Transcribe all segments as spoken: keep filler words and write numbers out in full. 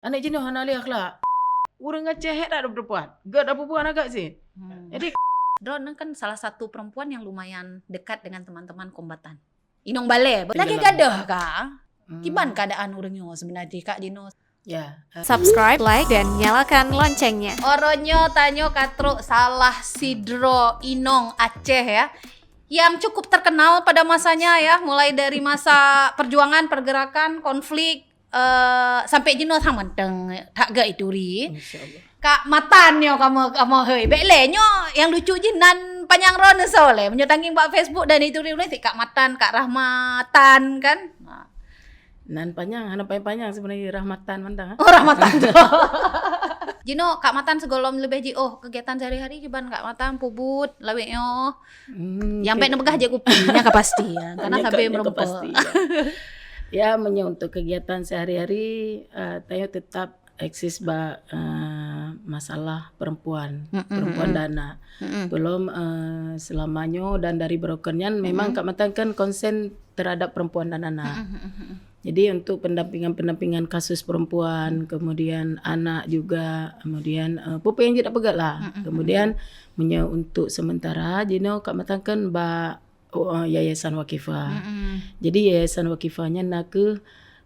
Aneuk jinoe hana lé akhlak. Ureueng Aceh hek that peurempuan. Gèt dah peurempuan agak sih. Hmm. Jadi, Droeneuh kan salah satu perempuan yang lumayan dekat dengan teman-teman kombatan. Inong Balè. Lagèe gadoh ka? Hmm. Kiban keadaan ureueng nyoe sebenarnya, Kak Dino? Ya. Subscribe, like, dan nyalakan loncengnya. Uroe nyoe tanyoe ka trok salah sidroe inong Aceh ya, yang cukup terkenal pada masanya ya, mulai dari masa perjuangan, pergerakan, konflik, eh, sampai jinoe sang manteng that gèt ituri. Masya Allah. Kak Matan nyoe kamoe, kamoe hei. Bèk lé nyoe yang lucu jih nan panyang droeneuh soe lé. Meunyoe tangieng bak Facebook dan ituri ulèe Kak Matan, Kak Rahmatan kan. Ha. Nan panyang, hana panyang-panyang sebenarnya, Rahmatan mantang, ha? Oh, Rahmatan. Jinoe Kak Matan sigohlom leubeh jiôh kegiatan sehari-hari kiban Kak Matan peubuet lawét nyoe. Hmm, nyang bèk neupeugah jép kupi, nyan ka pasti ya. Karena sabe meureumpok. Ya, meunyoe untuk kegiatan sehari-hari, eh, tanyoe tetap eksis bak, eh, masalah perempuan, perempuan dan anak. Belum, eh, selama nyoe dan dari broker nyan memang Kak Matan kan konsen terhadap perempuan dan anak. Jadi untuk pendampingan-pendampingan kasus perempuan, kemudian anak juga, kemudian, eh, peue-peue nyang jeuet peugah lah. Kemudian meunyoe untuk sementara jinoe Kak Matan kan bak, oh, eh, Yayasan Wakifah. Jadi Yayasan Wakifah nyan nakeuh,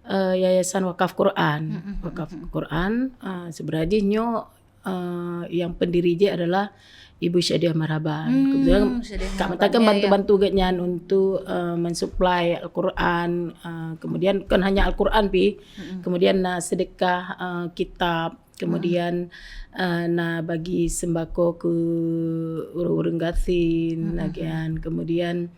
eh, yayasan wakaf Quran. Wakaf Quran, eh, sebenarnya jih nyoe, eh, yang pendiri jih adalah Ibu Syadiah Marhaban. Kebetulan Kak Matan kan bantu-bantu gèt nyan untuk, eh, mensuplai Al-Quran, eh, kemudian bukan hanya Al-Quran pi, kemudian na sedekah, eh, kitab, kemudian, eh, na bagi sembako keu ureueng-ureueng gasien, lagian, kemudian,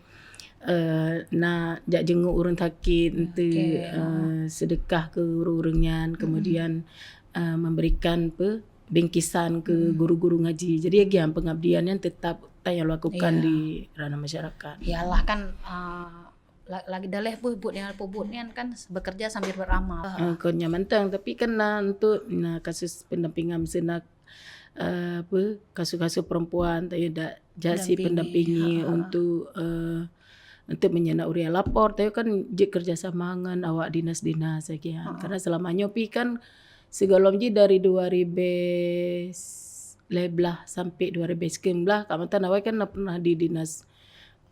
eh, na jak jenguk ureueng sakit, enteuk, eh, sedekah keu ureueng-ureueng nyan, kemudian, eh, memberikan pe, bingkisan keu guru-guru ngaji. Jadi, agian pengabdian nyan tetap tanyoe lakukan di ranah masyarakat. Yalah kan, eh, la-, lagi daleh peubuet nyan, peubuet nyan kan bekerja sambil beramal. Eh, kon nyan mantong, tapi kan na untuk, na kasus pendampingan miseue na, eh, apa, kasus-kasus perempuan, tanyoe dak jak si pendampingi untuk, eh, untuk meunyoe na ureueng lapor, tanyoe kan jeuet kerjasama ngon awak dinas-dinas lagi kan. Karena selama nyoe pi kan sigohlom jih dari dua ribèe lhèe blah sampai dua ribèe sikureueng blah, Kak Matan awai kan na pernah di dinas,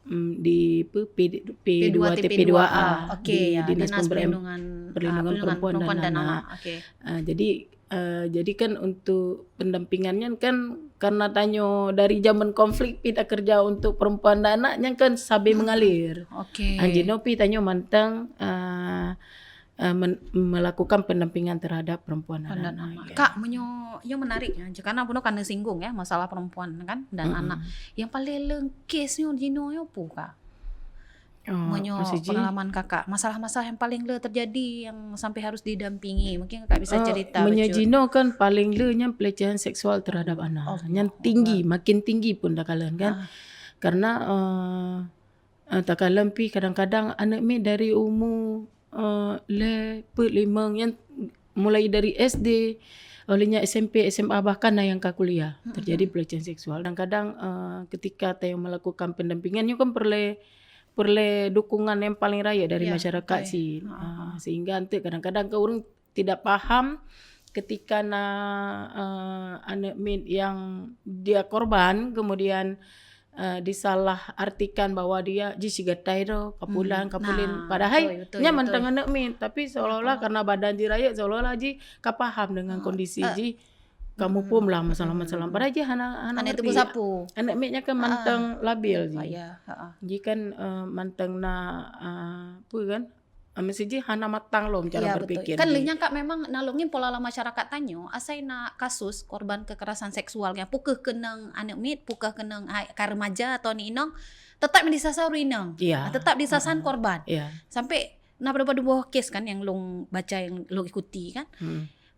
mm, di pe, P, P dua, T P dua A, di Dinas Pemberdayaan, Perlindungan Perempuan dan Anak. Ah, jadi, eh, jadi kan untuk pendampingan nyan kan karena tanyoe dari zaman konflik pi takerja untuk perempuan dan anak nyan kan sabe mengalir. Ah, jinoe pi tanyoe mantong, eh, eh, men-, melakukan pendampingan terhadap perempuan dan anak. Kak, meunyoe, nyoe menarik ya, karena bunoe ka neusinggung ya, masalah perempuan kan dan anak. Yang paling lengkes nyoe jinoe nyoe peue, Kak? Oh, meunyoe pengalaman Kakak, masalah-masalah yang paling le terjadi yang sampai harus didampingi, mungkin Kakak bisa cerita. Meunyoe jinoe kan paling le nyan pelecehan seksual terhadap anak. Nyan tinggi, makin tinggi pun takalon kan. Karena, eh, eh, takalon pi kadang-kadang aneuk miet dari umu eh, lhèe peuet limong nyan mulai dari S D, oleh nyan S M P, S M A, bahkan na nyang ka kuliah terjadi pelecehan seksual. Kadang-kadang, eh, ketika tanyoe melakukan pendampingan, nyoe kan peureulèe, peureulèe dukungan yang paling rayeuk dari masyarakat sih. Ah, sehingga enteuk kadang-kadang kan ureueng tidak paham ketika na, eh, aneuk miet yang dia korban, kemudian, eh, disalahartikan bahwa dia jih sigatai tu, kapulan, kapulin. Padahai nyan mantong aneuk miet, tapi seolah-olah karena badan jih rayeuk, seolah-olah jih ka paham dengan kondisi jih, ka muphom lah masalah-masalah. Padahai jih hana, hana ngerti. Aneuk miet nyan kan mantong labil jih. Jih kan, eh, mantong na, eh, apa kan? Ah, meusti jih hana matang lom cara berpikir jih. Kan lheueh nyan Kak memang na lom ngieng pola lam masyarakat tanyoe, asai na kasus korban kekerasan seksual nyan, peu kheueh keunong aneuk miet, peu kheueh keunong ai, ka remaja atau aneuk inong, tetap disasar ureueng inong. Ah, tetap disasar korban. Sampai na padub-padub boh kes kan yang lôn baca, yang lôn ikuti kan.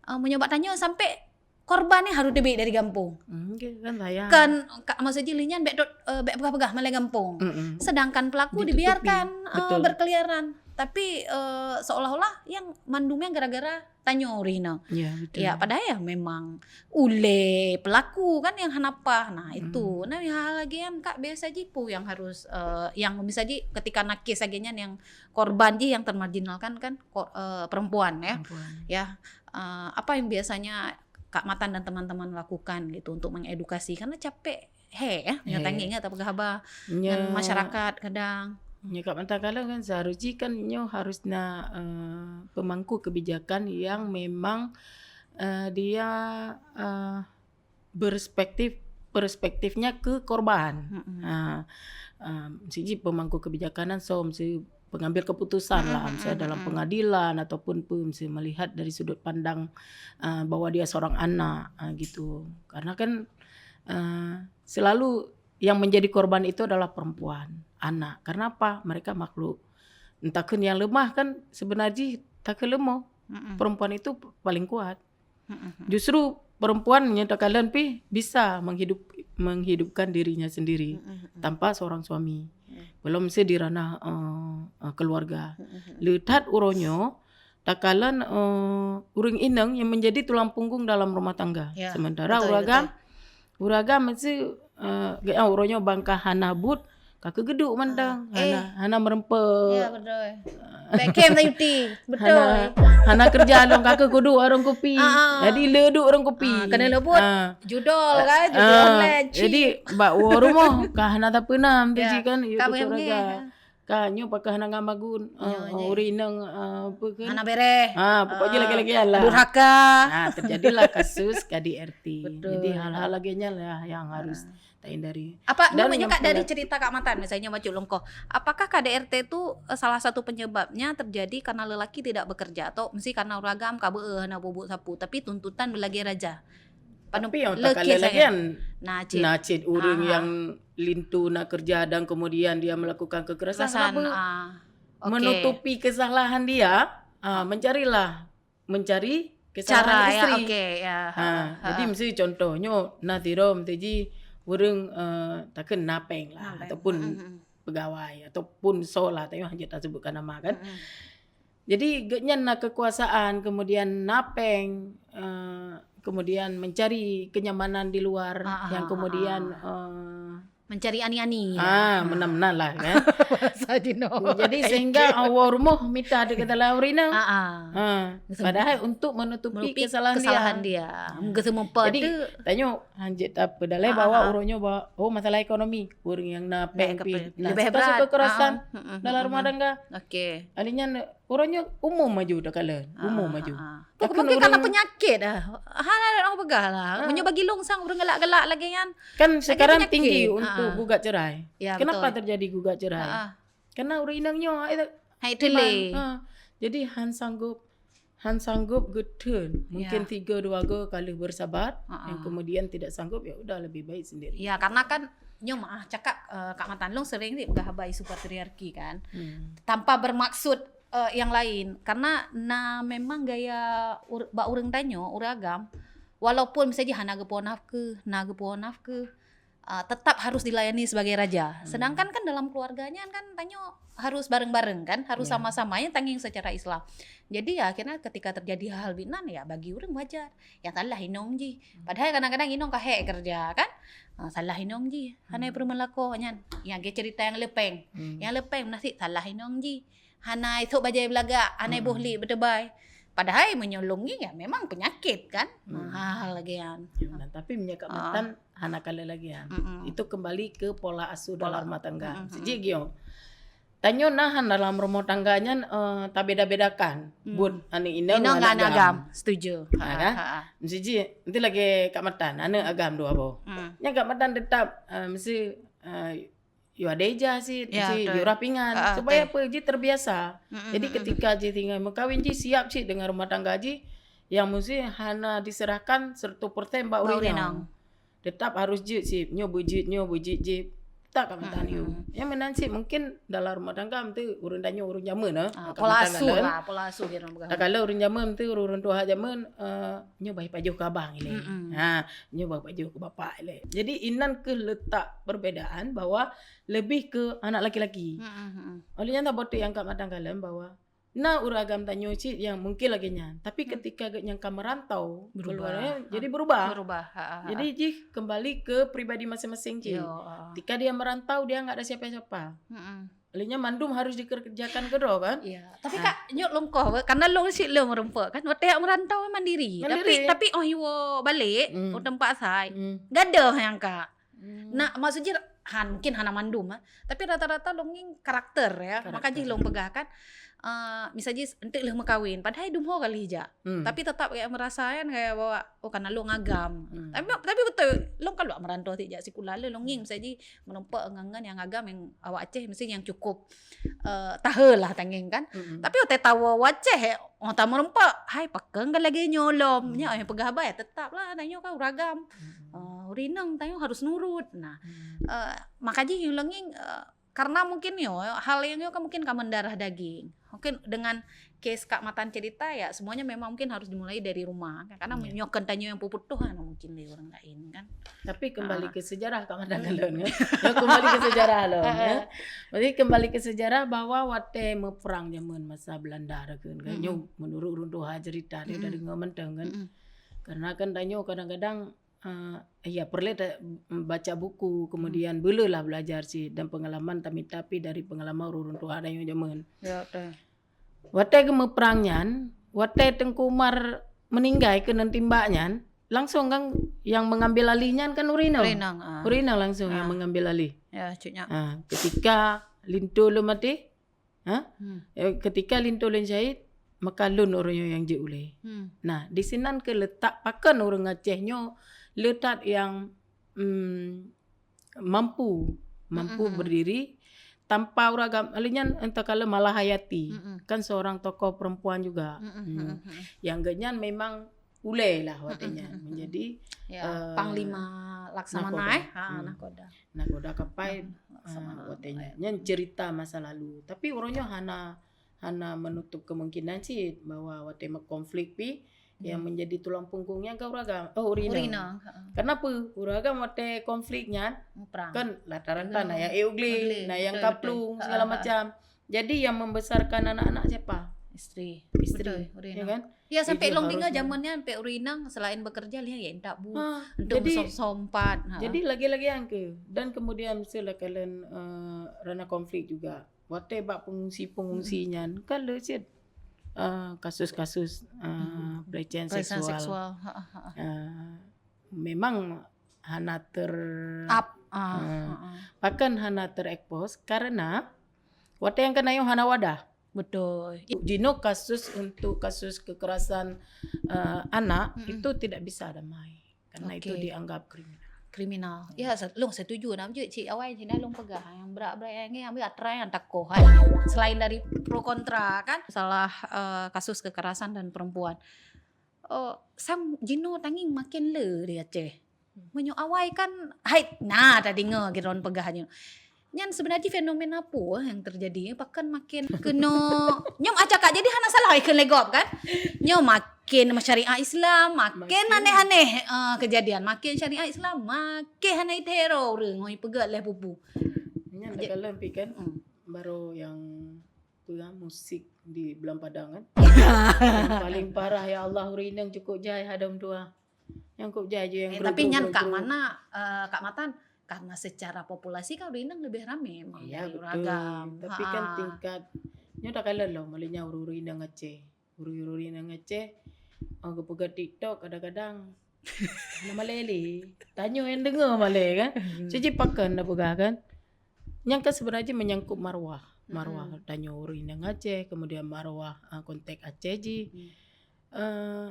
Ah, meunyoe bak tanyoe sampai korban ni harus teubiet dari gampông. Hmm, okey, kan sayang. Kan, ka, maksud jih lheueh nyan bèk dot, eh, bèk peugah-peugah malèe gampông. Sedangkan pelaku dibiarkan, eh, berkeliaran. Tapi, eh, seolah-olah yang mandum nyan gara-gara tanyoe ureueng inong. Ya, betul. Ya, padahai ya memang ulèe pelaku kan yang hana paih. Nah, itu. Nah, hal lagi yang Kak biasa jih peue yang harus, eh, yang bisa jih ketika na kes lagèe nyan yang korban jih yang termarginalkan kan, ko-, eh, perempuan ya. Perempuan. Ya. Uh, apa yang biasanya Kak Matan dan teman-teman lakukan gitu untuk mengedukasi? Karena capek, he, ya, nyoe tangieng nyan tapeugah haba ngon masyarakat kadang. Nyoe Kak Matan, kalau kan seharusnya kan nyoe harus na, eh, pemangku kebijakan yang memang, eh, dia, eh, berspektif, perspektifnya ke korban. Mm-mm. Ha, um, siji pemangku kebijakan nyan, so, mesti pengambil keputusan lah, misalnya dalam pengadilan ataupun pun, mesti melihat dari sudut pandang, uh, bahwa dia seorang anak, uh, gitu. Karena kan, uh, selalu yang menjadi korban itu adalah perempuan, anak. Karena apa? Mereka makhluk. Entah ke yang lemah kan sebenarnya tak ke lemah. Mm-mm. Perempuan itu paling kuat. Mm-mm. Justru perempuan nyoe takalon pih bisa menghidup-, menghidupkan dirinya sendiri tanpa seorang suami. Mm. Belum se di ranah, eh, eh, keluarga. Mm-mm. Le that uroe nyoe takalon, eh, ureueng inong yang menjadi tulang punggung dalam rumah tangga. Ya, sementara betul, ureueng agam, betul. Ureueng agam mesti, eh, geuh uroe nyoe bangka hana buet, ka keugeuduk mantong, ah, hana, eh, hana meureumpok. Ya, betul. Baik kem tayuti, betul. Hana, hana kerja lom, ka keugeuduk warong kopi. Ah, ah. Jadi le duek warong kopi. Ah, kena le buet. Ah. Judol kan, judol online. Jadi bak woe rumoh ka hana tapeunam tu ji kan, ya, ka beutôi raga. Ka nyoe pakai hana ngamagun, ah, ureueng inong, ah, apa kan? Hana bereh. Ah, pokok jih lagi-lagi lah. Durhaka. Ah, terjadilah kasus K D R T. Betul. Jadi hal-hal lagèe nyan lah yang harus tahindari. Apa, dan namanya, Kak, dari cerita Kak Matan, misalnya, Macuk Longkoh, apakah K D R T itu, eh, salah satu penyebabnya terjadi karena lelaki tidak bekerja atau mesti karena ureueng agam ka beu hana bubuet sapu, tapi tuntutan beulagèe raja? Tapi nyang takalon lagèe nyan, na cit ureueng yang linto na kerja dan kemudian dia melakukan kekerasan, kenapa menutupi kesalahan dia, ah, mencarilah mencari kesalahan istri. Cara, ya, oke, ya. Ha, jadi mesti contoh nyoe, na sidroe mesti ji ureueng, eh, takheun na péng lah, ataupun pegawai, ataupun soe lah, tapi hana jeuet tasebutkan nama kan. Jadi, geuh nyan na kekuasaan, kemudian na péng, eh, kemudian mencari kenyamanan di luar, yang kemudian, eh, mencari ani-ani lah. Ah, meunan-meunan lah, kan? Bahasa jinoe. Jadi, sehingga awak rumoh mita dekat dalam ureueng inong. Ah, ah. Ha. Padahal untuk menutupi kesalahan dia. Jadi, tanyoe hana jeuet tapeudalai bahwa ureueng nyoe bahwa, oh, masalah ekonomi. Ureueng nyang na péng pih. Nah, leubeh berat kekerasan dalam rumah tangga. Oke. Artinya, ureueng nyoe umum maju takalon, umum maju. Mungkin karena penyakit, ah. Hana ureueng peugah lah. Meunyoe bagi lôn sang ureueng galak-galak lagèe nyan. Kan sekarang tinggi untuk gugat cerai. Ya, betul. Kenapa terjadi gugat cerai? Karena ureueng inong nyoe hai teulé. Ha. Jadi han sanggup, han sanggup geutheun. Mungkin tiga dua go ka lheueh bersabar, yang kemudian tidak sanggup, ya udah lebih baik sendiri. Ya, karena kan nyoe mah cakap, eh, Kak Matan, lôn sering sih peugah haba isu patriarki kan. Tanpa bermaksud eh, yang lain. Karena na memang gaya ur-, bak ureueng tanyoe, ureueng agam, walaupun misalnya hana geupo nafkeuh, na geupo nafkeuh, eh, tetap harus dilayani sebagai raja. Sedangkan kan dalam keluarga nyan kan tanyoe harus bareng-bareng kan, harus sama-sama, ya, tangieng secara Islam. Jadi ya akhirnya ketika terjadi hal-hal binan ya bagi ureueng wajar. Yang salah inong jih. Padahal kadang-kadang inong ka hék kerja kan. Ah, salah inong jih. Hana peurumoh lakoe nyan. Yang ge cerita yang le péng. Yang le péng nasib salah inong jih. Hana isok bajèe beulagak, hana boh lik beuteubai. Padahai meunyoe lôn ngieng, ya memang penyakit kan. Hal-hal lagèe nyan. Ya, nah, tapi meunyoe Kak Matan hana kalon lagèe nyan. Itu kembali ke pola asuh dalam rumah tangga. Siji geuh. Tanyoe nahan dalam rumah tangga nyan, eh, tabeda-bedakan. Buet aneuk inong ngon aneuk agam. Setuju. Ha, kan? Siji, nanti lagi Kak Matan, aneuk agam dua boh. Nyan Kak Matan tetap, eh, mesti, eh, yue adé ijah cit, ya, betul, yue rah pingan. Ah, supaya betul. Apa? Jih terbiasa. Jadi ketika jih tinggai meukawen jih siap cit dengan rumah tangga jih, yang mesti hana diserahkan seratus persen bak ureueng inong. Tetap harus jeuet cit, nyoe beujeuet, nyoe beujeuet jih. Tak ka meutan yue. Yang meunan cit mungkin dalam rumah tangga meutu ureueng tanyoe ureueng jameun, ah. Ah, pola asuh lah, pola asuh ureueng jameun meutu ureueng tuha jameun, eh, nyoe bah pajoh keu abang ilèe. Ha, nyoe bah pajoh keu bapak ilèe. Jadi inan keuh letak perbedaan bahwa lebih ke anak laki-laki. Oleh nyan saboh teuk nyang Kak Matan kalon bahwa na ureueng agam tanyoe cit nyang mungkin lagèe nyan, tapi ketika geuh nyang ka merantau keluar, jadi berubah. Berubah. Ha, ha, ha. Jadi jih kembali ke pribadi masing-masing cit. Yo, ha. Ketika dia merantau, dia nggak ada siapa-siapa. Lé nyan mandum harus dikerjakan keudroe kan? Ya, tapi Kak, nyoe lôn koh, karena lôn cit lôn meureumpok kan, watèe jak meurantau mandiri. Mandiri. Tapi, tapi óh jiwoe balek, hmm, u teumpat asai, hmm, gadoh nyang Kak. Hmm. Nah, maksud jih, han, mungkin hana mandum, ha. Tapi rata-rata lôn ngieng karakter, ya. Karakter. Maka jih lôn peugah kan, eh, misal jih enteuk lheueh meukawen, padahai dum ho kali jak. Hmm. Tapi tetap kayak merasa kan, kayak bahwa, "Oh, karena lôn agam." Hmm. Tapi, tapi betul, lôn kan luwat meurantau cit jak sikula lôn, lôn ngieng misal jih meureumpok ngon, ngon nyang agam nyang awak Aceh mesti nyang cukup, eh, tahe lah tangieng kan. Mm-mm. Tapi watèe tawoe u Aceh, oh, tameureumpok, "Hai, pakon ka lagèe nyoe lom." Mm. Nyan, eh, peugah haba, ya, tetap lah, tanyoe kan ureueng agam. Mm-mm. Eh, ureueng inong tanyoe harus nurut. Nah, mm, eh, maka jih lôn ngieng, eh, karena mungkin nyoe, hal nyang nyoe kan mungkin ka mendarah daging. Mungkin dengan kes Kak Matan cerita, ya, semuanya memang mungkin harus dimulai dari rumah, kan? Karena, iya, nyoe kon tanyoe nyang peuputôh, kan, mungkin dari orang lain, kan? Tapi kembali, ah, ke sejarah Kak Matan lôn, kan? Ya, kembali ke sejarah lôn, ya. Jadi, kembali ke sejarah bahwa watèe meuprang jameun masa Belanda, kan? Mm-mm. Nyoe menurut ureueng tuha cerita, dia, mm-mm, dari ngon mantong, kan? Mm-mm. Karena kan tanyoe kadang-kadang eh, ya, peureulèe ta-, baca buku, kemudian, hmm, beu lé lah belajar cit dan pengalaman tamita pih dari pengalaman ureueng tuha tanyoe jameun. Ya, betul. Watèe geumeuprang nyan, watèe Teungku Umar meuninggai keuneuk timbak nyan, langsung kan yang mengambil alih nyan kan ureueng inong. Ureueng inong, ah. Ureueng inong langsung yang, ah, mengambil alih. Ya, cit nyak. Ah, ketika linto lôn maté, ha? Hmm. Eh, ketika linto lôn syahid, maka lôn uroe nyoe nyang jeuet ulèe. Hmm. Nah, di sinan keuh leutak pakon ureueng Aceh nyoe le that nyang, mm, mampu, mampu, mm-mm, berdiri tanpa ureueng agam. Lé nyan entah kala Malahayati, mm-mm, kan seorang tokoh perempuan juga. Mm-mm, hmm, hmm, hmm. Nyang geuh nyan memang ulèe lah watèe nyan. Mm-mm, mm-mm. Menjadi, ya, eh, Panglima Laksamana, nahkoda, eh? Ha, hmm, nahkoda. Nahkoda Kapai, nah, Laksamana, eh, watèe nyan. Nyan cerita masa lalu. Tapi uroe nyoe hana, hana menutup kemungkinan cit bahwa watèe meukonflik pih, yang, hmm, menjadi tulang punggung nyan kan ureueng agam, oh, ureueng inong. Ureueng inong, ha. Kenapa? Ureueng agam watèe konflik nyan, meuprang, kan rata-rata na nyang ék u glé, na nyang kaplueng, betul, betul, segala macam. Jadi, yang membesarkan anak-anak siapa? Isteri. Isteri, betul, ureueng inong, ya kan? Ya, sampai lôn deungö jameun nyan, sampai ureueng inong selain bekerja, lé nyan intat bu, untuk jadi, beusompat. Ha. Jadi, lagèe-lagèe nyan keuh. Dan kemudian, misalnya kalian, eh, ranah konflik juga. Watèe bak pengungsi-pengungsi nyan, kan le cit, eh, kasus-kasus, eh, pelecehan seksual. Pelecehan seksual. Ha, ha, ha. Eh, memang hana ter-, ah, eh, bahkan hana terekspos karena watèe nyang keunan nyoe hana wadah. Betul. Jinoe kasus untuk kasus kekerasan, eh, anak itu tidak bisa damai karena itu dianggap kriminal. Kriminal. Ya, se-, lôn setuju. Nah, jeuet cit awai cit dah lôn peugah. Nyang brat-brat nyang ni ambil atra nyang takoh, hai. Selain dari pro kontra kan, masalah, eh, kasus kekerasan dan perempuan. Oh, sang jinoe tangieng makin le di Aceh. Meunyoe awai kan, hai, na tadeungö droen peugah nyoe. Nyan seubeuna jih fenomena peue nyang teujadi, pakon makin keunoe. Nyoe aca ka jadi hana salah ikheun lé gob kan? Nyoe makin syariat Islam, makin aneh-aneh, eh, kejadian. Makin syariat Islam, makin hana itero ureueng, ngoi peugöt lé pupu. Nyan takalon pi kan, hmm, baru yang tu ya, musik di Bulan Padang kan. Yang paling parah, ya Allah, ureueng inong cukôp jai hadom dua. Nyang kok jai je nyang, eh, tapi nyan Kak Mana, eh, Kak Matan, karena secara populasi kan ureueng inong lebih ramé, oh, ya, betul, ureueng agam. Tapi kan tingkat, nyoe takalon lom, malah nyan ureueng-ureueng inong Aceh. Ureueng-ureueng inong Aceh, oh, geupeugah TikTok kadang-kadang hana malèe lé. Tanyoe nyang deungö malèe kan. Jadi pakon dah peugah kan. Nyang kan sebenarnya menyangkut maruah. Maruah tanyoe ureueng inong Aceh, kemudian maruah, ah, konteks Aceh jih. Eh,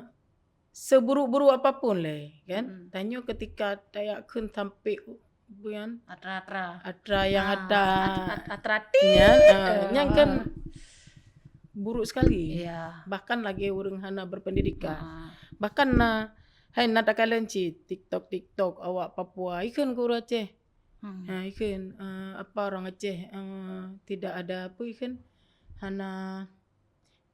seburuk-buruk apapun lé, kan? Tanyoe ketika tajak kheun sampai u-, buyan, atra-atra. Atra nyang atra, at-, at-, atra nyan, ah, nyan kan buruk sekali. Iya. Bahkan lagèe ureueng hana berpendidikan. Bahkan na, hai na takalon cit TikTok, TikTok awak Papua, ikheun keu ureueng Aceh. Ha, ikheun, eh, apa orang Aceh, eh, tidak ada apa ikheun, hana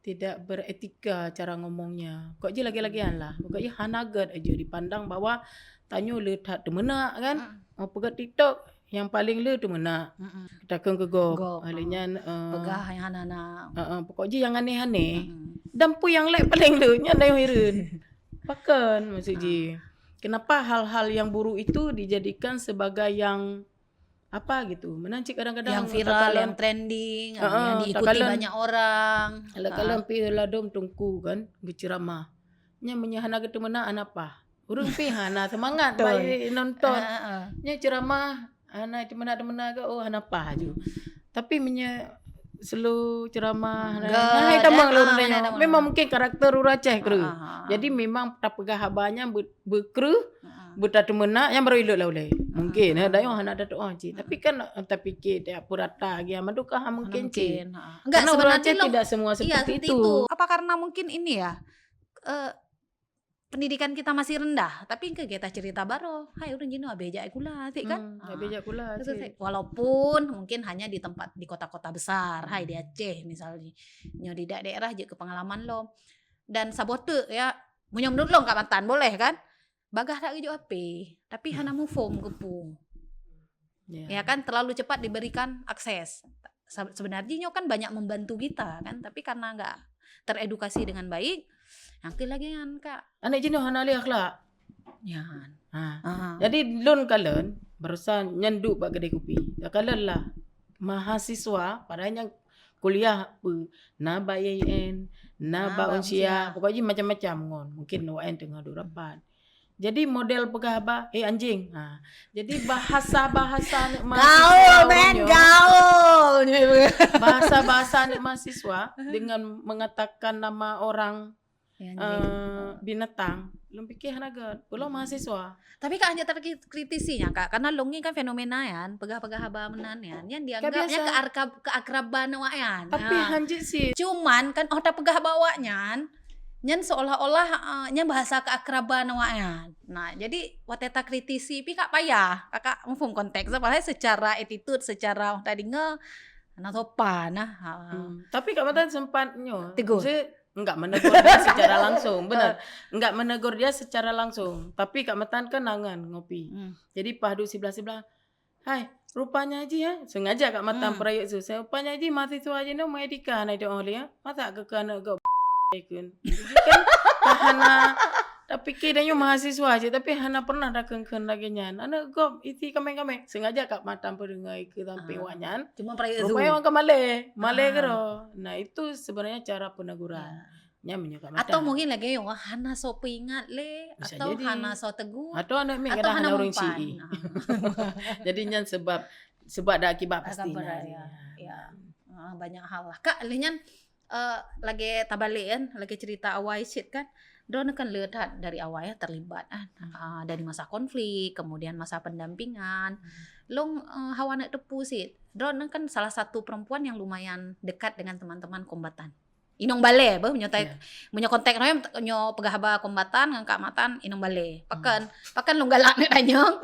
tidak beretika cara ngomongnya. Kok ji lagèe-lagèe nyan lah. Pokok ji hana gèt aju dipandang bahwa tanyoe le that teumeunak kan. Oh, peugöt TikTok yang paling le teumeunak. Takheun keu gob. Gob, ah, lé nyan, eh, peugah nyang hana-hana. Heeh, pokok ji nyang aneh-aneh. Dan peue nyang lé paling le nyan dayuh hireuen. Pakon maksud ji. Kenapa hal-hal yang buruk itu dijadikan sebagai yang Apa gitu. Meunan cit kadang-kadang yang viral, takalon, yang trending, heeh, yang diikuti takalon banyak orang. Takalon pih ladom teungku kan, geuceuramah. Nyan meunyoe hana geuteumeunak, hana paih. Ureueng pih hana seumangat. Betul. Bak nonton. Heeh, heeh. Nyan ceuramah, hana teumeunak-teumeunak ke, oh, hana paih aju. Tapi meunyoe slow ceuramah, enggak, hai tamong lôn nyoe. Memang mungkin karakter ureueng Aceh kreueh. Ah, ah, ah. Jadi memang tapeugah haba nyan be-, beukreueh, ah, beutateumeunak, nyan barô ilot lah ulèe. Mungkin, ah, eh, dayong hana tatu'oh cit. Tapi kan, eh, tapike tiap purata lagi, madu ka mungkin cit. Mungkin, ah. Enggak, karena ureueng Aceh tidak semua seperti itu. Iya, seperti itu. Apa karena mungkin ini ya, eh, pendidikan kita masih rendah, tapi engke gata cerita baroe, hai ureueng jinoe habéh jak sikula, cit kan? Hmm, habéh jak sikula, cit. Walaupun mungkin hanya di tempat, di kota-kota besar, hai di Aceh misalnya, nyoe di daerah jeuet keu pengalaman lom. Dan saboh teuk ya, meunyoe meunurot lôn Kak Matan, boleh kan? Bagaih that geujok H P, tapi hana muphom keupeue. Ya. Ya kan, terlalu cepat diberikan akses. Se-, sebenarnya nyoe kan banyak membantu kita kan, tapi karena enggak teredukasi dengan baik, nyang keu lagèe nyan, Kak. Aneuk jinoe hana lé akhlak. Nyan. Ha. Aha. Jadi lôn kalon, barusan nyan duek bak keudè kupi. Takalon lah. Mahasiswa, padahai nyang kuliah peue, na bak I A I N, na bak Unsia, pokok jih macam-macam ngon. Mungkin awaknyan teungoh duek rapat. Jadi model peugah haba, "Eh, anjing." Ha. Jadi bahasa-bahasa aneuk mahasiswa, gaul, men, gaul. Bahasa-bahasa aneuk mahasiswa dengan mengatakan nama orang, eh, binatang, lôn pikir hana göt. Ulôn mahasiswa. Tapi Kak, hanjeuet takritisi nyan, Kak, karena lôn ngieng kan fenomena nyan, peugah-peugah haba meunan nyan, nyan dianggap nyan kearka-, keakraban awaknyan. Tapi hanjeuet sih. Cuman kan, oh, tapeugah haba awaknyan, nyan seolah-olah, eh, nyan bahasa keakraban awaknyan. Nah, jadi watèe takritisi pih Kak payah. Kakak muphom konteks, padahai secara attitude, secara tadi nge, hana sopan nah. Ha. Hmm. Tapi Kak Matan sempat nyoe. Tegur. Maksudnya, enggak menegur dia secara langsung, benar. Enggak menegur dia secara langsung. Tapi Kak Matan kan nangan ngopi. Hmm. Jadi pas duek siblah-siblah, "Hai, rupanya jih, ya." Sengaja Kak Matan peurayeuk su. "Rupanya jih mahasiswa jinoe meuetika na idong oleh, ya. Masa keu aneuk gob ikun." Jadi kan hana tapike dan nyoe mahasiswa je, tapi hana pernah takheun-kheun lagèe nyan. "Aneuk gob isi kameng-kameng." Sengaja Kak Matan peudeungoe keu sampai awaknyan. Cuma peurayeuk su. Rupanya awaknyan malèe, malèe keudroe. Nah, itu sebenarnya cara peneguran. Ya. Nyan meunyoe Kak Matan. Atau mungkin lagèe nyoe, hana soe peuingat lé, atau hana soe tegur, atau aneuk miet atau kadang hana ureueng mempan. Nah. Jadi nyan sebab, sebab dan akibat pasti. Akibat, nah, ya. Ya. Ah, banyak hal lah. Kak, lé nyan, eh, lagèe tabalek kan, lagèe cerita awai cit kan. Droeneuh kan le that dari awai ya terlibat kan. Hmm. Ah, dari masa konflik, kemudian masa pendampingan. Hmm. Lôn, eh, hawa neuk teupeue cit. Droeneuh kan salah satu perempuan yang lumayan dekat dengan teman-teman kombatan. Inong balèe beuh, meunyoe tai-, meunyoe konteks nyoe, nyoe peugah haba kombatan ngon Kak Matan, inong balèe. Pakon, pakon lôn galak neuk tanyong?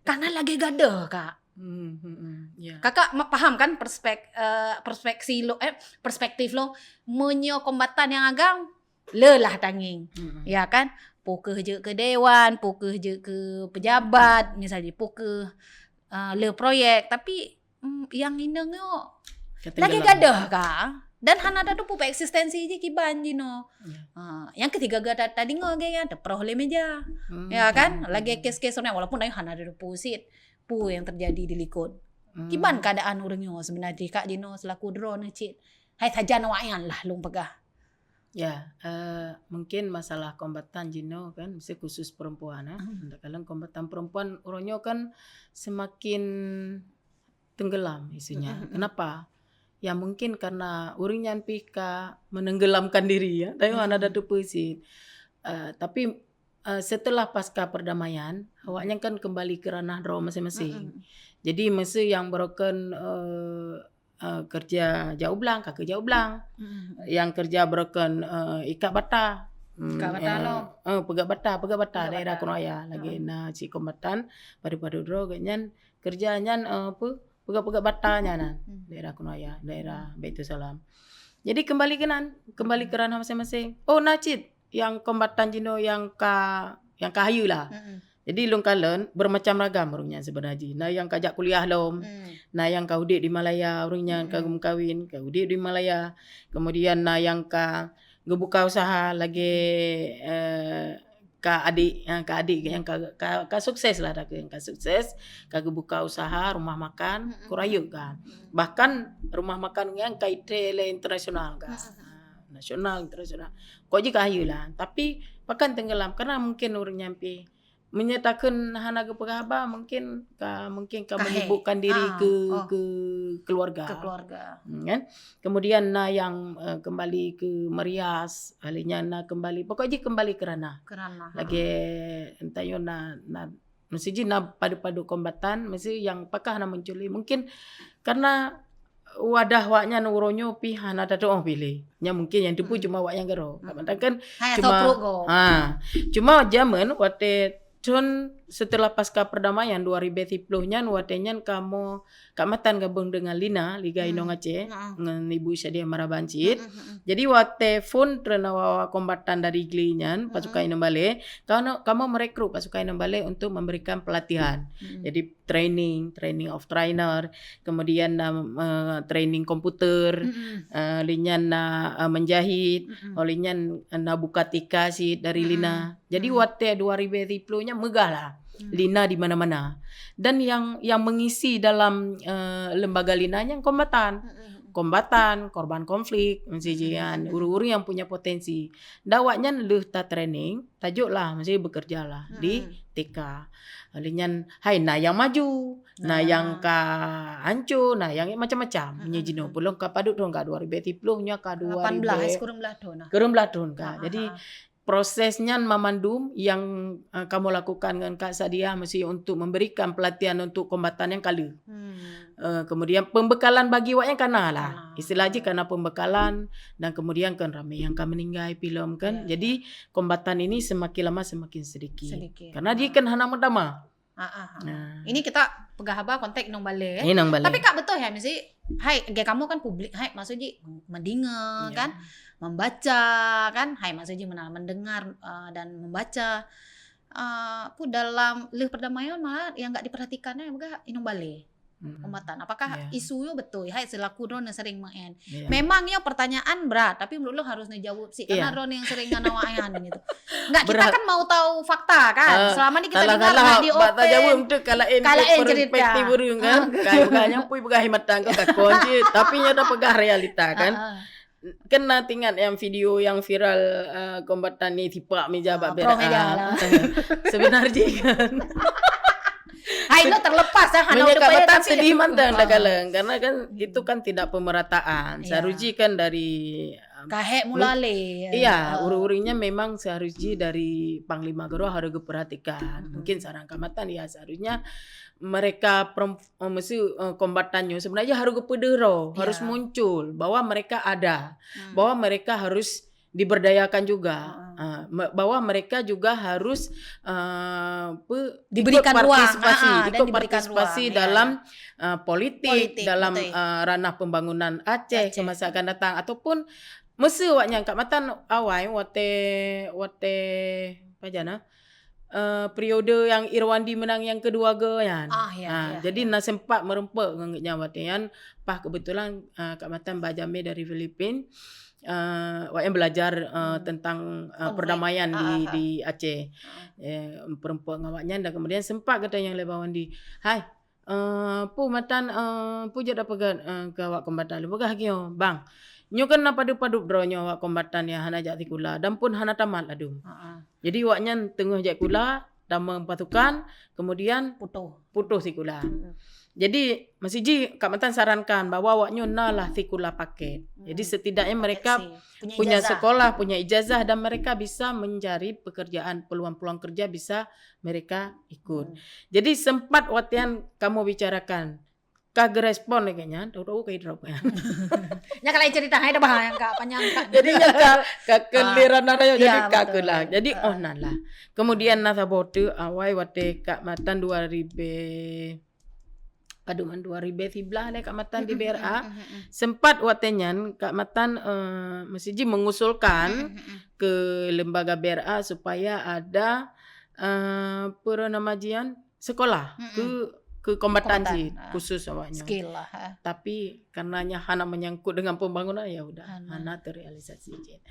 Karena lagèe gadoh, Kak. Hmm, hmm, hmm, ya. Kakak ma-, paham kan perspek-, eh, perspeksi lo-, eh, perspektif lôn? Meunyoe kombatan nyang agam, le lah tangieng. Hmm. Ya kan? Peu kheueh jeuet keu dewan, peu kheueh jeuet keu pejabat, misalnya, peu kheueh, eh, le proyek, tapi Hmm, nyang inong nyoe lagèe gadoh ka. Dan hana tateupeue eksistensi jih kiban jinoe. Ya. Ha, nyang keutika gata tadeungoe lagèe nyan teuproh lé meja. Hmm, ya kan? Hmm, hmm. Lagèe kes-kes nyan, walaupun ayah hana tateupeue cit peue nyang teujadi di likot. Hmm. Kiban keuadaan ureueng nyoe seubeuna jih Kak jinoe seulaku droeneuh cit. Hai sajan awaknyan lah lôn peugah. Ya, eh, mungkin masalah kombatan jinoe kan, mesti khusus perempuan, eh. Hmm. Takalon kombatan perempuan, uroe nyoe kan semakin tenggelam isunya. Mm, mm, mm. Kenapa? Ya, mungkin karena ureueng nyan pih ka menenggelamkan diri, ya. Tapi hana tateupeue cit. Eh, tapi, eh, setelah pasca perdamaian, awaknyan kan kembali ke ranah droe masing-masing. Mm, mm. Jadi, meuseu nyang broken, eh, eh, kerja jak u blang, ka keu jak u blang. Mm. Nyang kerja broken, eh, ikat bata. Hmm, ikat bata eh, lo. Eh, peugöt bata, peugöt bata daerah Keunoe Raya. Lagèe na cit kombatan, padub-padub droe geuh nyan kerja nyan, eh, apa, peugöt-peugöt bata nyan na, hmm, daerah Keunoe Raya, daerah Baitussalam. Jadi kembali keunan, kembali keu ranah masing-masing. Oh, na cit nyang kombatan jinoe nyang ka, nyang ka hayeue lah. Mm-mm. Jadi lôn kalon bermacam ragam ureueng nyan seubeuna jih. Na nyang ka jak kuliah lom, hmm, na nyang ka udép di Malaya, ureueng nyan ka, mm-mm, geumeukawen, ka udép di Malaya. Kemudian na nyang ka geubuka usaha lagèe, eh, ka adik, ha, ka adik nyang ka, ka, ka sukses lah, dah ka sukses, ka geubuka usaha rumah makan, mm-mm, kurayeuk kan. Mm. Bahkan rumah makan nyang ka itrei lé internasional kan. Mm-mm. Ha, nasional, internasional. Kok jih ka hayeue lah. Tapi pakon teunggelam, karena mungkin ureuëng nyan pih meunyoe takheun hana geupeugah haba, mungkin ka, mungkin ka menyibukkan diri ke, ke keluarga. Ke keluarga. Hmm, kan? Kemudian na nyang, eh, kembali ke merias, ahli nyan na kembali, pokok jih kembali ke ranah. Ke ranah, ha. Lagèe entah yo na, na, mesti jih na padub-padub kombatan, mesti nyang pakah na muncul. Mungkin karena wadah awaknyan uroe nyoe pih hana tatu'oh pih lé. Nyan mungkin nyang teupeu cuma awaknyan keudroe. Hmm. Kadang kan cuma, ha, cuma jameun watèe thon setelah pasca perdamaian dua ribèe siploh nyan, watèe nyan kamoe Kak Matan gabong dengan Lina, Liga Inong Aceh, ngon Ibu Syadiah Maraban cit. Hmm, hmm, hmm. Jadi watèe phon treun awak-awak kombatan dari Gli nyan, pasukan Inong Balé, kamoe, kamoe merekrut pasukan Inong Balé untuk memberikan pelatihan. Hmm. Jadi training, training of trainer, kemudian na, eh, training komputer, eh, lheuh nyan na, eh, menjahit, lheuh nyan na buka tika cit dari Lina. Jadi watèe dua ribèe siploh nyan meugah lah Lina di mana-mana. Dan yang, yang mengisi dalam, eh, lembaga Lina nyan kombatan. Kombatan, korban konflik, mesti jih nyan, ureuëng-ureuëng yang punya potensi. Dan awaknyan lheuh ta training, tajok lah, mesti bekerja lah di tika. Lheuh nyan, hai na nyang maju, na nyang ka hanco, na nyang macam-macam. Meunyoe jinoe, ulôn ka padub thon, ka dua ribèe siploh, nyoe ka dua ribèe lapan belas, kureueng blah thon lah. Kureueng blah thon ka. Ha, ha. Jadi proses nyan mamandum yang, eh, kamoe lakukan ngon Kak Syadiah mesti untuk memberikan pelatihan untuk kombatan nyang ka lheuh. Hmm. Eh, kemudian pembekalan bagi awaknyan ka na lah. Istilah jih ka na pembekalan dan kemudian kan ramé nyang ka meninggai pih lom kan. Ya, ya. Jadi kombatan ini semakin lama semakin sedikit. Sedikit. Karena dia kan hana meutamah. Ah, ah, ah. Nah. Ini kita peugah haba konteks Inong Balé, eh. Inong Balé. Tapi Kak, beutôi hai, mesti, hai, lagèe kamoe kan publik, hai, maksud jih mendengar, kan, membaca, kan, hai, maksud jih meunan, mendengar, eh, dan membaca. Eh, peue dalam lheuh perdamaian malah yang enggak diperhatikan, eh, peugah Inong Balé. Kombatan. Apakah isu nyoe beutôi? Hai, selaku droeneuh sering meu'en. Memang nyoe pertanyaan berat, tapi menurut lôn harus neujaweueb sih, karena droeneuh yang sering ngon awaknyan gitu. Enggak, kita kan mau tahu fakta kan. Selama ni kita dengar nak di-open. Bak tajaweueb tu kalau laén cerita. Perspektif ureuëng kan. Kalau peugah nyan pui peugah mata kau takon cit, tapi nyoe dah peugah realita kan. Kan na teuingat nyang video nyang viral, eh, kombatan ni sipak meja bak B R A. Sebenar jih kan. Hai, itu terlepas, eh, hana untuk bayar, tapi sedih mantong dah kaleng, karena kan itu kan tidak pemerataan. Seharusnya kan dari, em, kahek mula lé. Iya, ureuëng-ureuëng nyan memang seharusnya dari panglima geuroe harus diperhatikan. Mungkin saran Kak Matan ya seharusnya mereka peremp-, eh, mesti, eh, kombatan nyoe sebenarnya harus geupeudeuh droe, harus muncul bahwa mereka ada, bahwa mereka harus diberdayakan juga. Ah, me-, bahwa mereka juga harus, eh, pe-, diberikan ruang. Ikut partisipasi, ikut partisipasi dalam, eh, politik, dalam, eh, ranah pembangunan Aceh ke masa akan datang, ataupun masa awaknyan Kak Matan awai watèe, watèe, apa jana? Eh, periode yang Irwandi menang yang kedua go nyan. Ah, ya, ya, jadi na sempat meureumpok ngon gobnyan watèe nyan, pas kebetulan, eh, Kak Matan ba jamé dari Filipin. Eh, awaknyan belajar, eh, tentang, eh, perdamaian di, di Aceh. Eh, meureumpok ngon awaknyan dan kemudian sempat geutanyong lé Bang Wandi, "Hai, eh, peue Matan, eh, peue jeuet tapeugah, eh, keu awak kombatan?" Lôn peugah lagèe nyoe, "Bang, nyoe kan na padub-padub droe nyoe awak kombatan nyang hana jak sikula dan pun hana tamat ladum." Jadi awaknyan teungoh jak sikula, tamong pasukan, kemudian putoh sikula. Jadi, mesti jih Kak Matan sarankan bahwa awaknyoe na lah sikula paket. Jadi, setidaknya mereka punya sekolah, punya ijazah, dan mereka bisa mencari pekerjaan, peluang-peluang kerja bisa mereka ikut. Jadi, sempat watèe nyan kamoe bicarakan, ka geurespon lagèe nyan, tahu-tahu ka drop nyan. Nyan kalau cerita, hai dah bah, nyang ka panjang, Kak. Jadi, nyan ka, ka keuliran ada, jadi ka keulang. Jadi, oh, nan lah. Kemudian, na saboh teuk awai watèe Kak Matan dua ribèe, padub nyan, dua ribèe siblaih lé Kak Matan di B R A. Sempat watèe nyan Kak Matan, eh, mesti jih mengusulkan ke lembaga B R A supaya ada, eh, apa nama jih nyan? Sekolah ke ke kombatan cit, khusus awaknyan. Skill lah, ha. Tapi karena nyan hana menyangkut dengan pembangunan, ya udah, hana terrealisasi cit.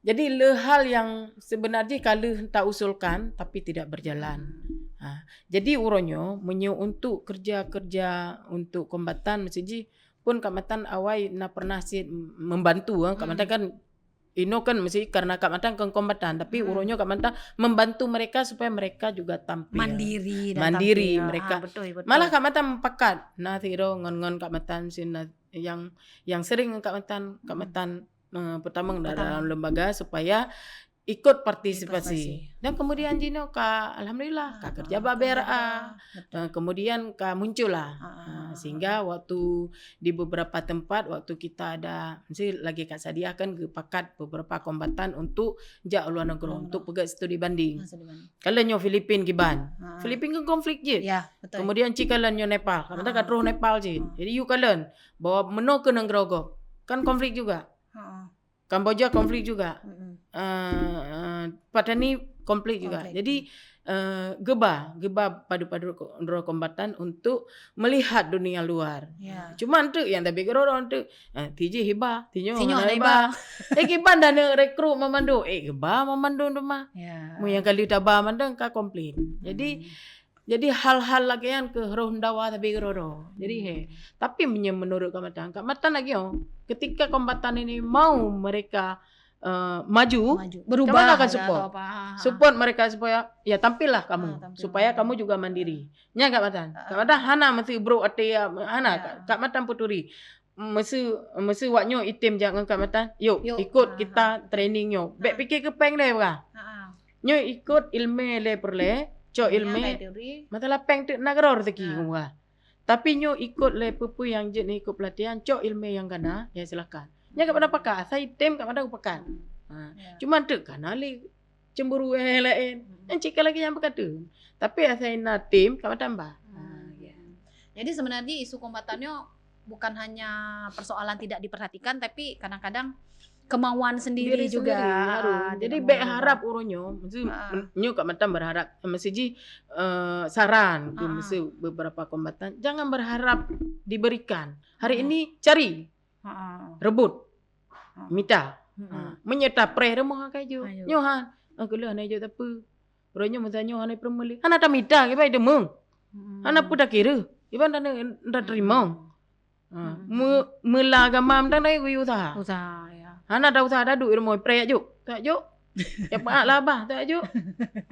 Jadi le hal yang sebenarnya ka lheueh ta usulkan tapi tidak berjalan. Ha. Jadi uroe nyoe meunyoe untuk kerja-kerja untuk kombatan mesti jih pun Kak Matan awai na pernah cit membantu, ha. Kak Matan kan inoe kan mesti karena Kak Matan kon kombatan, tapi uroe nyoe Kak Matan membantu mereka supaya mereka juga tampil. Mandiri dan mandiri tampil. Mereka. Ah, betul, betul. Malah Kak Matan pakat na sidroe ngon, ngon Kak Matan sin na yang, yang sering ngon Kak Matan, Kak Matan, eh, pertama dalam lembaga supaya ikut partisipasi. Partisipasi. Dan kemudian jinoe ka alhamdulillah ka kerja bak B R A. Betul. Eh, kemudian ka muncul lah. Ah, sehingga waktu di beberapa tempat waktu kita ada mesti lagi Kak Sadia kan geupakat beberapa kombatan untuk jak luar negeri untuk peugöt studi banding. Studi banding. Kalau nyoe Filipin kiban. Filipin kan konflik je. Ya, betul. Kemudian cik kalian nyoe Nepal. Kata ka troh Nepal je. Jadi you kalian bahwa menoe ke negara gob. Kan konflik juga. Kamboja konflik juga. Eh, eh, Patani konflik juga. Konflik. Jadi, eh, geuba, geuba padu-padu ko-, droe kombatan untuk melihat dunia luar. Ya. Cuma enteuk yang tapi keudroe enteuk, eh, tiji hiba, tinyo hana hiba. Eh, kiban dah rekrut memandu. Eh, geuba memandu tu mah. Ya. Mu yang kali taba mandang ka komplain. Jadi, Jadi hal-hal lagèe nyan keuh roh ndawa sabe keudroe-droe. Jadi he. Tapi meunyoe menurut Kak Matan, Kak Matan lagi oh, ketika kombatan ini mau mereka, eh, maju, maju. Berubah Kak Matan akan support. Atau apa. Support mereka supaya, ya tampillah kamu, supaya kamu juga mandiri. Nyan Kak Matan. Kak Matan hana mesti brok até, ya, hana. Kak, Kak Matan peuturi. Meuseu, meuseu wak nyoe item jak ngon Kak Matan. Yuk, ikut kita training nyoe. Bèk pikir keu péng deh, bah. Nyoe ikut ilmu lé peureulèe, cok ilmu. Masalah péng teuk na keudroe rezeki, bah. Tapi nyoe ikut lé peue-peue nyang jeuet ikut pelatihan, cok ilmu nyang kana, ya silakan. Nyan Kak Matan pakat, asai item Kak Matan pakat. Ha. Cuma teuk kana lé cemburu nyang laén. Nyang cit ka lagèe nyang beukata. Tapi asai na tim, Kak Matan bah. Ha, ya. Jadi sebenarnya isu kombatan nyoe bukan hanya persoalan tidak diperhatikan, tapi kadang-kadang kemauan sendiri juga. Diri sendiri harus. Jadi bèk harap uroe nyoe, maksud nyoe Kak Matan berharap, maksud jih, eh, saran ke maksud beberapa kombatan, jangan berharap diberikan. Hari ini cari, rebut, mita. Ha. Meunyoe tapreh rumoh akai ju. Nyoe ha, ah, keulah na ju tapi. Uroe nyoe masa nyoe hana peureulèe. Hana tamita kiban deungoe. Hana peue takira. Kiban hana teurimong. Ha, me-, meula agama mantong na geuyue usaha. Usaha, ya. Hana ta usaha ta duek rumoh preh jak jok. Tak jok. Ya paak labah tak jok.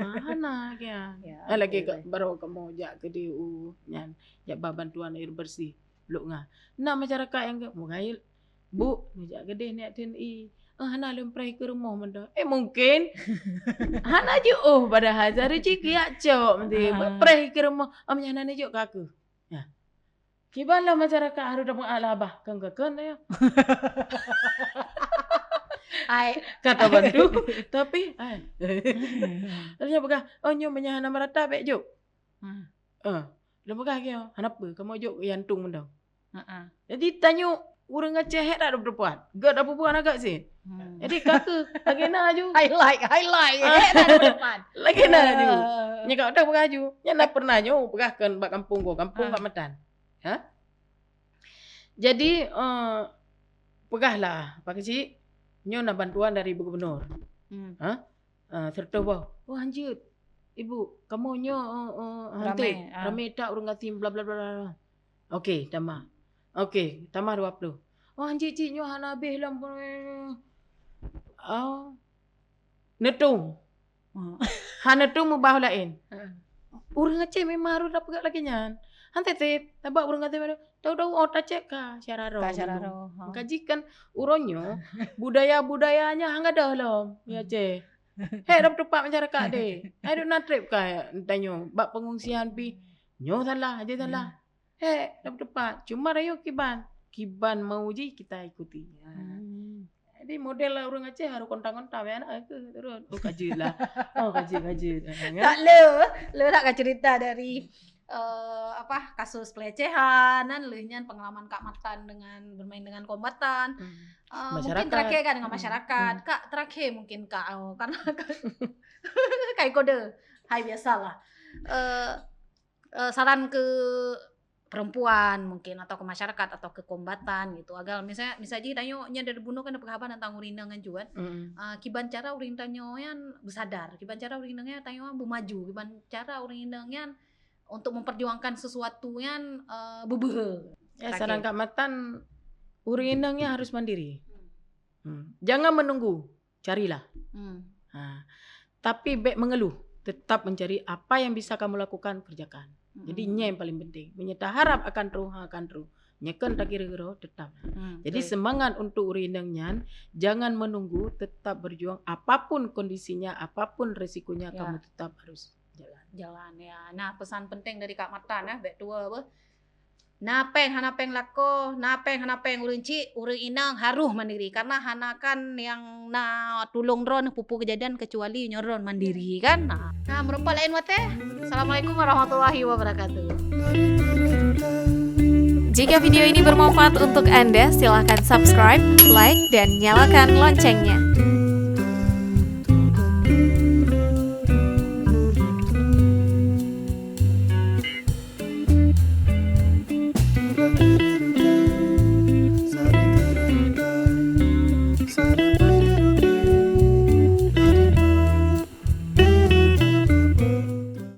Ha, hana kian. Ya, lagi baru kamoe jak keu D U nyan. Jak ba bantuan air bersih. Lok nga. Na masyarakat nyang ke, mugai, Bu, jak keudeh niat T N I. Eh, hana lôn preh keu rumoh mantong. Eh, mungkin. Hana jiôh padahai. Sehari cit kiak cok mesti. Preh keu rumoh. Am nyang hana jok ka keuh. Nah. Kiban lah masyarakat harus dapat alah bah. Kan, kan, kan, ya. Ai. Kata bantu. Tapi, ai. Lalu peugah, oh, nyoe meunyo hana merata, bèk jok. Hmm. Eh, lôn peugah lagèe nyoe, hana peue, kamoe jok jantung mantong. Heeh. Jadi tanyoe ureueng Aceh hek that dapeupat. Gèt dapeubuet aneuk gèt sih. Hmm. Jadi ka keuh, lagèe na aju. Highlight, highlight. Hek that dapeupat. Lagèe na aju. Nyan ka udah peugah aju. Nyan na pernah nyoe peugah keu bak kampung ko, kampung Kak Matan. Ha? Jadi, eh, peugahlah, Pak Kecik, nyoe na bantuan dari gubernur. Hmm. Ha? Ah, serta bah, "Oh, hanjeuet, Ibu, kamoe nyoe, eh, eh, ramé, ramé that ureueng gasien, bla, bla, bla, bla." Okey, tamah. Okey, tamah dua puluh. "Oh, hanjeuet cit nyoe hana habéh lom." Oh. Neutueng. Hana tueng mubah laén. Ureueng Aceh memang harôh tapeugah lagèe nyan. Han teutab, sabab ureueng Aceh memang tahu-tahu oh tacek ka syara roh. Ka syara roh, ha. Maka jih kan uroe nyoe budaya-budaya nyan han gadôh lom di Aceh. Hek dapeutupat masyarakat deh. Hai duk na trép ka tanyoe bak pengungsian pih. Nyoe salah, aja salah. Hek dapeutupat. Cuma rayo kiban. Kiban mau jih kita ikuti. Ha. Jadi model ureueng Aceh harôh kontan-kontan, weh aneuk keuh turun. Oh, ka jeuet lah. Oh, ka jeuet, ka jeuet. Ha, kan? Tak le, le tak ka cerita dari, eh, apa, kasus pelecehan, kan, lheuh nyan pengalaman Kak Matan dengan bermain dengan kombatan. Eh, mungkin terakhir kan dengan masyarakat. Kak, terakhir mungkin Kak, oh, karena Kak, Kak kode. Hai, biasalah. Eh, Eh, saran ke perempuan mungkin atau ke masyarakat atau ke kombatan gitu. Agar misalnya, misal jih tanyoe nyan dari bunoe kan peugah haba tentang ureueng inong nyan ju kan. Mm. Ah, kiban cara ureueng inong nyan bersadar, kiban cara ureueng inong nyan tanyoe bermaju, kiban cara ureueng inong nyan untuk memperjuangkan sesuatu nyan, eh, beubeuhe. Ya, saran Kak Matan, ureueng inong nyan harus mandiri. Hmm. Jangan menunggu, carilah. Hmm. Ha. Tapi bèk mengeluh, tetap mencari apa yang bisa kamu lakukan, kerjakan. Jadi, hmm, nyan yang paling penting. Meunyo taharap akan troh, ha, akan troh. Nyo kon takira keudroe, tetap. Hmm, jadi, betul. Semangat untuk ureueng inong nyan, jangan menunggu, tetap berjuang, apapun kondisinya, apapun resikonya, ya, kamu tetap harus jalan. Jalan, ya. Nah, pesan penting dari Kak Matan, ya, bèk tuwo beuh. Na péng hana péng lakoe, na péng hana péng ureueng chik, ureueng inong harôh mandiri. Karena hana kan nyang na tulông droe nyoe peue-peue keujadian keucuali nyoe droe mandiri kan. Nah, nah, meureumpok laén watèe. Assalamualaikum warahmatullahi wabarakatuh. Jika video ini bermanfaat untuk Anda, silakan subscribe, like, dan nyalakan loncengnya.